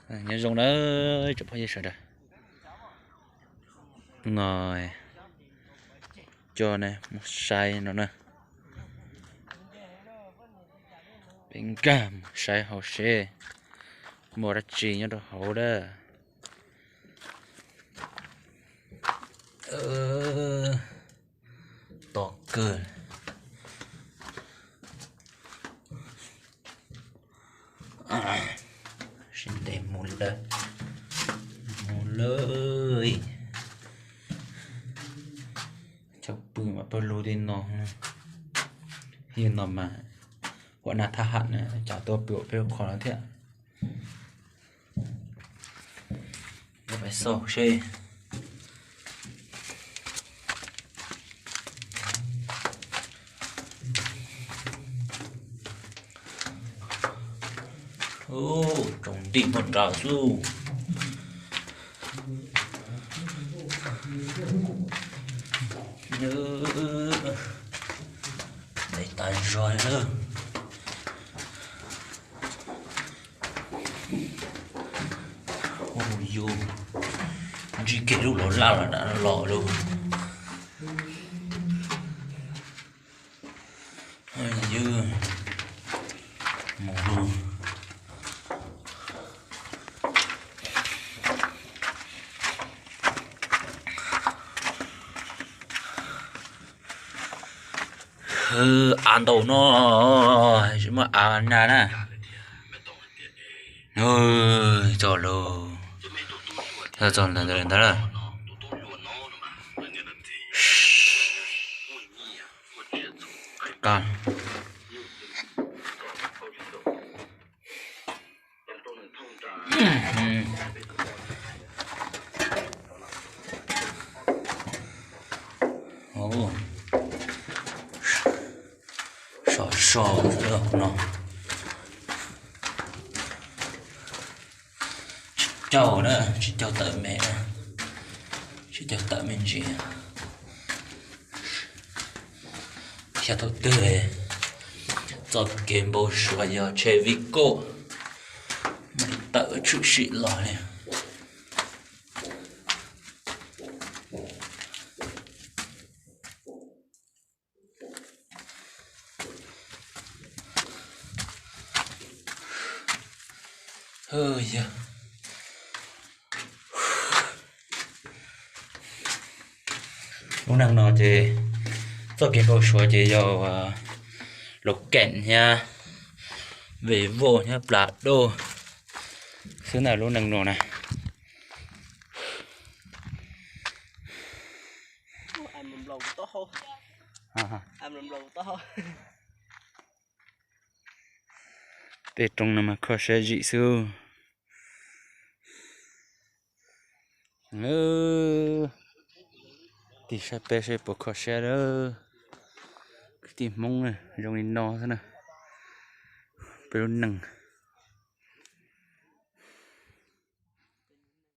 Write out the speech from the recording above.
Nyob zoo na tsoom phooj ywg sawv daws, no coj nej mus saib no na. Peb nkag mus saib hauv seb muaj dab tsi nyob rau hauv dab. To kawg. Sib ntev mus lawm, mus lawm. Cov pw mas pawg lug li no, yog no mas ua nas thab ham na, cas tuaj pw peb lub qhov no thiab. Peb xauj seb. Tsaus nti npog nrad xwb. Ntev tas zog li. Ua yus ntsib kiag lub laus laj los dam los lawm. Yus mus lawm. Av ntau no, tsis muaj av na na. Txog lawm, txog ntawd lawm. Sov so no. Tsis caug na, tsis caug tawm me, tsis caug tawm me ntsis. Xyov thaum twg txoj kev npau suav yog tshe vij kauj mam li tawm tshwm sim los li. Yog lub neej no ces txoj kev npau suav ces yog laus keem thiab, vej voj thiab plas daj xwb na lub neej no na. Tej roob no mas kho siab zim xwb. Tig saib peb seb puas kho siab lawm. Kwv tij Hmoob zoo li no xwb na. Peb lub neej